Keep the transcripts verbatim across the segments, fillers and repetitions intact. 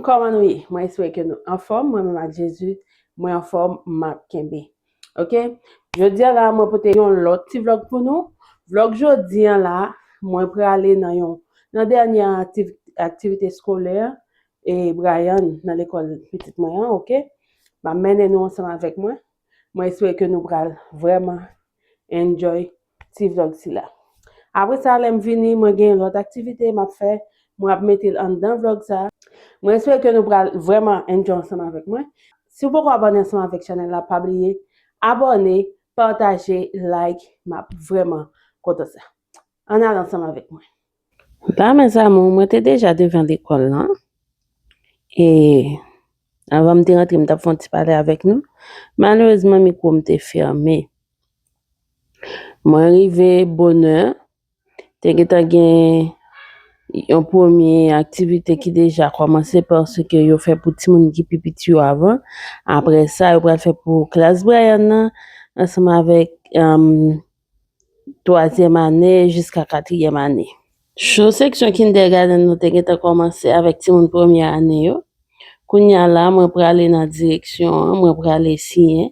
Kòman nou ye? Mwen espere ke nou anfòm. Mwen menm ak Jezi, mwen anfòm, m ap kenbe. Oke? Jodi a la, mwen pote yon lòt ti vlòg pou nou. Vlòg jodi a la, mwen prale nan yon, nan dènye aktiv-, aktivite eskolè e Brian nan lekòl pitit mwen an, oke? M ap mennen nou ansanm avèk mwen. Mwen espere ke nou pral vrèman enjoy ti vlòg sila. Apre sa, lè m vini, mwen gen lòt aktivite m ap fè, mwen ap mete l anndan vlòg sa. Mwen espere ke nou pral vrèman enjoy ansanm avèk mwen. Si w poko abòne ansanm avèk chanèl la, pa bliye abòne, pataje, like, m ap vrèman kontan sa. Ann ale ansanm avèk mwen. La, mezanmi, mwen te deja devan lekòl lan. E anvan m te rantre, m t ap fè yon ti pale avèk nou. Malerezman, mikwo m te fèmen. Mwen rive bonè, te gentan gen yon premye aktivite ki deja kòmanse paske yo fè pou timoun ki pi piti yo avan. Apre sa, yo pral fè pou klas Brian nan, ansanm avèk, um, twazyèm ane jiska katriyèm ane. Cho seksyon kindergarten nou te gentan kòmanse avèk timoun premyè ane yo. Kounye a la, mwen prale nan direksyon an, mwen prale siyen.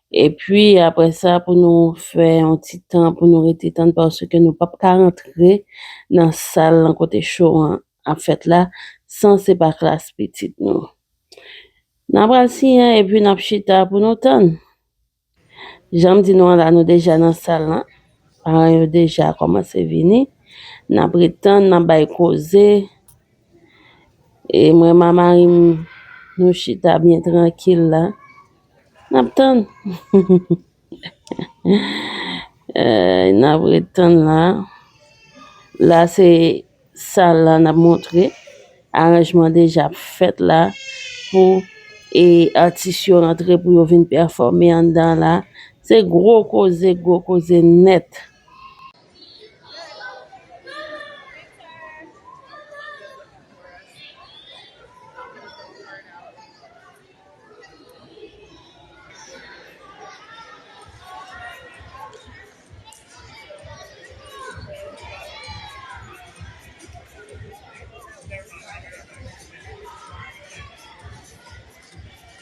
Epi, apre sa, pou nou fè yon ti tan, pou nou rete tann, paske nou p ap ka rantre nan sal lan kote cho an ap fèt la, san se pa klas pitit nou. N a pral siyen, epi n ap chita pou nou tann. Jan m di nou an la, nou deja nan sal lan. Paran yo deja kòmanse vini. N ap ret tann, n ap bay koze. E mwen, mamari m, nou chita byen trankil la. N ap tann. Eh, n ap ret tann la. La, se sal la n ap montre. Aranjman deja ap fèt la pou, e, atis yo rantre pou yo vin pèfòme anndan la. Se gwo koze, gwo koze nèt.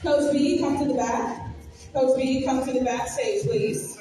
Coach B, come to the back. Coach B, come to the back stage, please.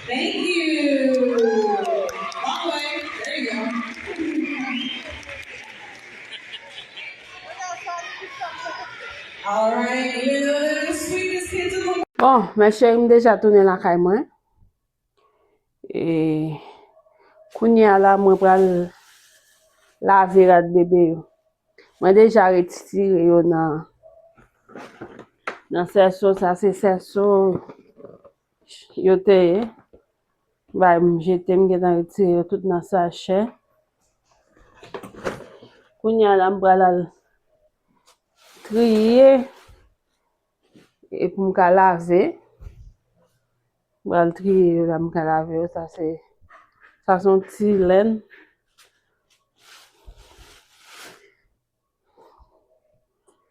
Thank you. Walk away. There you go. All right, you know that the sweetest kids in the Bon, mè cheri, m deja tounen lakay mwen. E kounye a la, mwen pral lave rad bebe yo. Mwen deja retire yo nan, nan sèso. Sa se sèso yo te ye. Bay m jete, m gentan retire yo tout nan sachè. Kounye a la, m pral al triye e pou m ka lave. M pral triye yo la, m ka lave yo. Sa se, sa se yon ti lenn.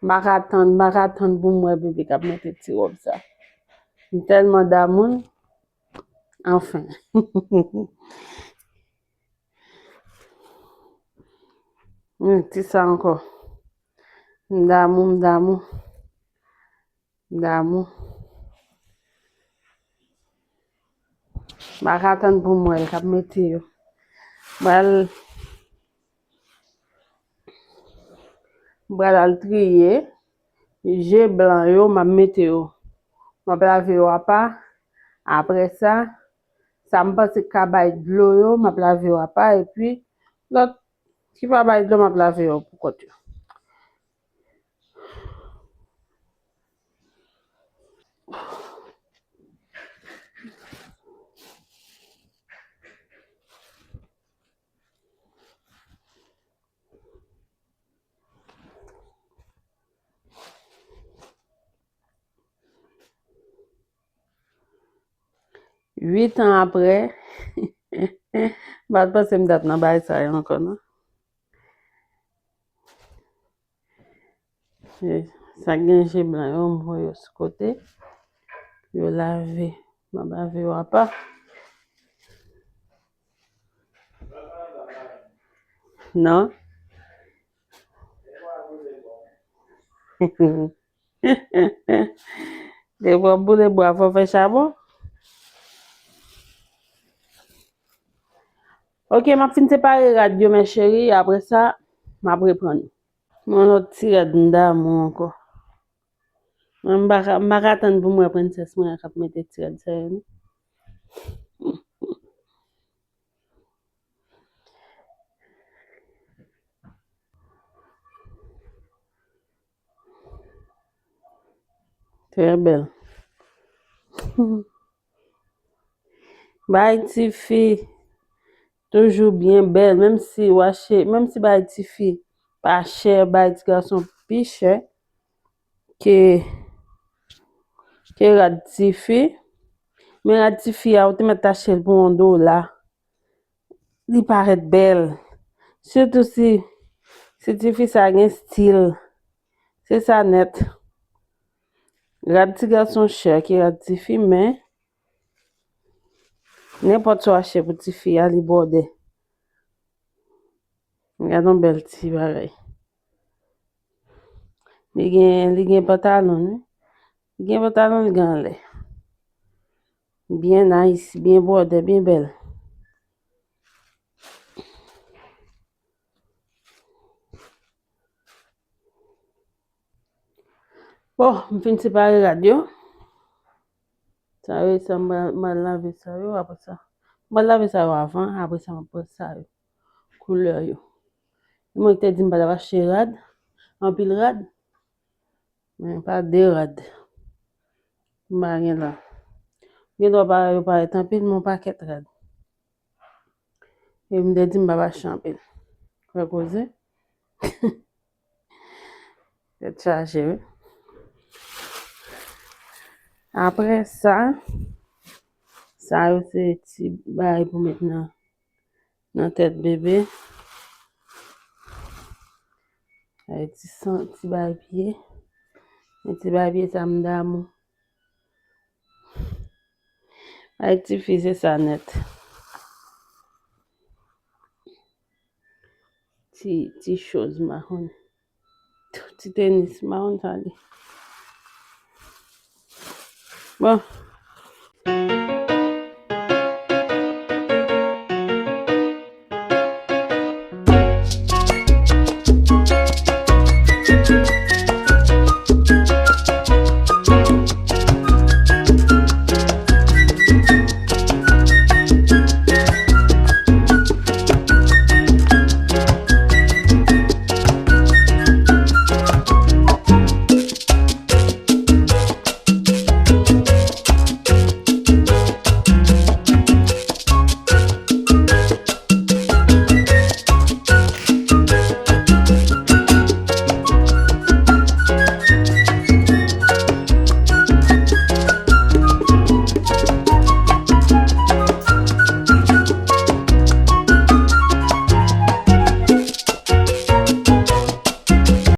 M pa ka tann, m pa ka tann pou m wè bebe k ap mete ti wòb sa. M tèlman damou l. Anfen. Hmm, ti sa ankò. M damou, m damou. M damou. M pa ka tann pou m wè l k ap mete yo. M pral, m M pral al triye je blan yo, m ap mete yo, m ap lave yo apa. Apre sa, sa m panse k ka bay dlo yo, m ap lave yo apa. Epi, lòt ki pa bay dlo, m ap lave yo pou kont yo. Uit an apre, m pa t panse m t ap nan bagay sa yo ankò, non. E, sa k gen je blan yo, m voye yo sou kote. Yo lave. M ap lave yo apa. Non. Depi w ap boule bwa, fò w fè chabon. Ok, m ap fin separe rad yo, mes chéries. Apre sa, m ap reprann. Yon lòt ti rad m damou ankò. Mwen, m pa ka, m pa ka tann pou m wè prensès mwen an k ap mete ti rad sa yo, non. Trè bèl. Bay tifi toujou byen bèl, menm si w achte, menm si bay tifi pa chè, bay ti gason pi chè ke, ke rad tifi. Men rad tifi a, ou te mèt achte l pou yon dola. Li parèt bèl. Sitou si, si tifi sa gen stil. Se sa nèt. Rad ti gason chè ke rad tifi, men nenpòt sa w achte pou tifi a, li bòdè. Gad yon bèl ti bagay. Li gen, li gen pantalon, wi. Li gen pantalon, li gen anlè. Byen nice, byen bòdè, byen bèl. Bon, m fin separe rad yo. Sa yo, sa m pral, m pral lave sa yo, apre sa. M pral lave sa yo avan, apre sa, m ap pran sa yo. Koulè yo. Mwen ki te di m pa t ap achte rad, anpil rad. Men pa de rad. M pa gen la. Gen dwa pa yo parèt anpil, men yon pakèt rad. E m te di m pa achte anpil. Wè koze. Tèt chaje, wi. Apre sa, sa yo se ti bagay pou met nan, nan tèt bebe. Ay, ti san, ti bagay pye. Men ti bagay pye sa m damou. Ay, tifi, se sa nèt. Ti, ti choz mawon. Ti tenis mawon sa li. Bon,